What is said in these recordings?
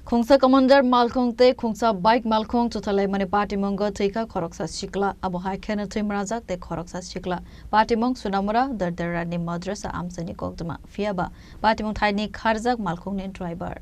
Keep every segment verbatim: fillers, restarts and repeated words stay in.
Khungsa commander malkhung tei khungsa bike malkhung chuthalaimani patimungo thwikha khoroksa sikla, abo hai kheno thwi mwnajak tei khoroksa sikla. Patimung Sunamura Dardarani Madrasa amchaini koktwma, phiyaba patimung thaini kharjak malkhungni driver.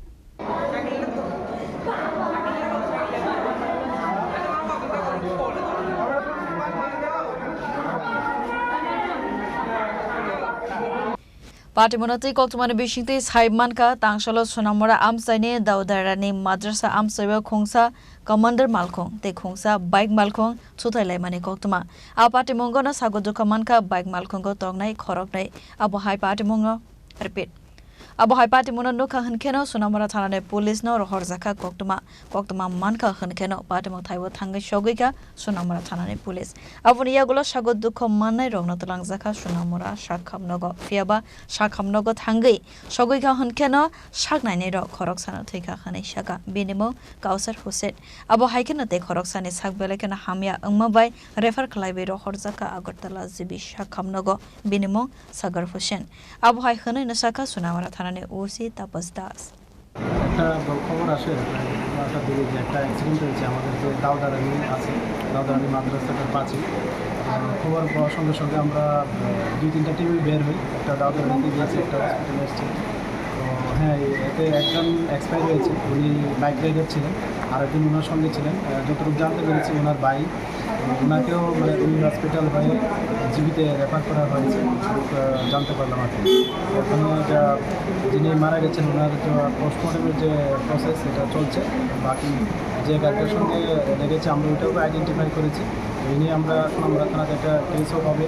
Patimungno twi koktwmani bisingtwi sai mankha, tangsalo Sunamura amchaini Daudarani Madrasa amchaio khungsa commander malkhung tei khungsa bike malkhung chuthai laimani koktwma. A patimungono sago dukha mankha bike malkhungo tongnai khoroknwi. Abo hai patimungo, repeat. Abo hai patimungno nukha hwnkheno Sunamura thanani police no rohorjakha koktwma. Koktwma mankha hwnkheno patimung thaibo thangwi sogwikha Sunamura thanani police. Aboni yagulo sago dukho mannai rokno twlangjakha Sunamura sakhamnogo. Phiyaba sakhamnogo thangwi sogwikha hwnkheno sak nainai rok khoroksano thwikha hwnwi sakha. Bini mung Kausar Hussein. Abo hai kheno tei khoroksani sak belai kheno hamya wngma bai refer khlaiwi rohorjakha Agartala G B sakhamnogo. Bini mung Sagar Hussein. Abo hai hwnwi no sakha Sunamura thanani O C Tapas Das. একটা ব-, খবর আসে, একটা দিকে যে একটা অ্যাক্সিডেন্ট হয়েছে আমাদের যে দাউদারানি আছে, দাউদারানি মাদ্রাসাটার পাশে। আহ, খবর পাওয়ার সঙ্গে সঙ্গে আমরা, আহ, দুই তিনটা টিমে বের হই, একটা দাউদারানিতে গিয়েছে, একটা হসপিটালে এসছে। তো হ্যাঁ, এ-, এতে একজন এক্সপায়ার হয়েছে, উনি বাইক রাইডার ছিলেন, আর একজন ওনার সঙ্গে ছিলেন। আহ, যতটুকু জানতে পেরেছি, ওনার ভাই, ওনাকেও মানে ওই হসপিটাল হয়ে জিবিতে রেফার করা হয়েছে, যতটুকু, আহ, জানতে পারলাম আর কি। ওখানে যা, যিনি মারা গেছেন, ওনার যে পোস্টমর্টমের যে প্রসেস, সেটা চলছে। বাকি যে গাড়িটার সঙ্গে লেগেছে, আমরা ওইটাও আইডেন্টিফাই করেছি। এই নিয়ে আমরা এখন আমরা থানাতে একটা কেসও হবে,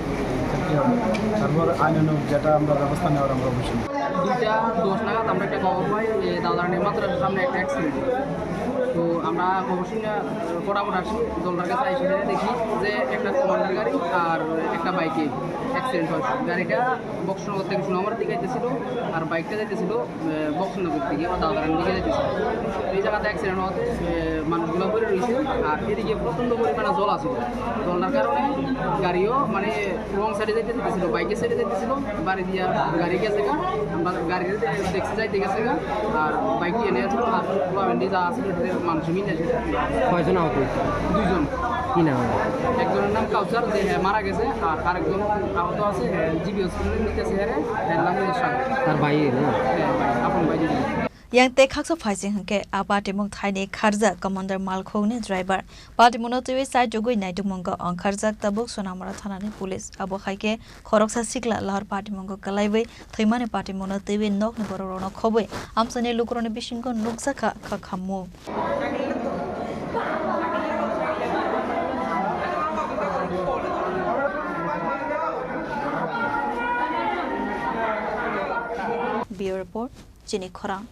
এফআইআর হবে। তারপর আইনানুগ যেটা আমরা ব্যবস্থা নেওয়ার, আমরা অবশ্যই নেব। দুইটা দশ নাগাদ আমরা একটা খবর পাই, এ, দাদারানি মাদ্রাসার সামনে একটা অ্যাক্সিডেন্ট। তো আমরা খবর শুনে, এ, ফটাফট আসি, জলদার কাছে এসে দেখি যে একটা কমান্ডার গাড়ি আর একটা বাইকে অ্যাক্সিডেন্ট হয়। গাড়িটা বক্সনগর থেকে সুনামার দিকে যাইতেছিল, আর বাইকটা যাইতেছিল, এ, বক্সনগর দিকে বা দাদারানির দিকে যাইতেছিল। এই জায়গাতে অ্যাক্সিডেন্ট হওয়াতে, এ, মানুষগুলো পড়ে রয়েছে। আর এদিকে প্রচণ্ড পরিমাণে জল আছে, জলটার কারণে গাড়িও মানে রং সাইডে যাইতে চাইতেছিল, বাইকের সাইডে যাইতেছিল, বাড়ি দিয়া গাড়ি গেছে গা, আমরা গাড়ি দেখছি যাইতে গেছে গা, আর বাইক এনে আছে, আর পোলাপান যা আছে, মানুষ মিলে আছে। কয়জন আহত হয়েছে? দুইজন। কি নাম? একজনের নাম কাউসার, যে হ্যাঁ মারা গেছে, আর আরেকজন আহত আছে, হ্যাঁ জিবি হসপিটালে নিতেছে, হ্যাঁ, হ্যাঁ নাম হচ্ছে সাগর। তার ভাই না? হ্যাঁ, ভাই, আপন ভাই যদি। Yang tei khaksa phaising hwnkhe a patimung thaini kharjak commander malkhungni driver. Patimungno twiwi chai tugwi naitukmungo ongkharjak tabuk Sonamura thanani police. Abo hai khe khoroksa sikla lahor patimungo kwlaiwi thwimani patimungno twiwi nokni borokrokno khobwi amchaini lukurokni bisingo nukjakha khakhammung. Bureau Report, Chini Khorang.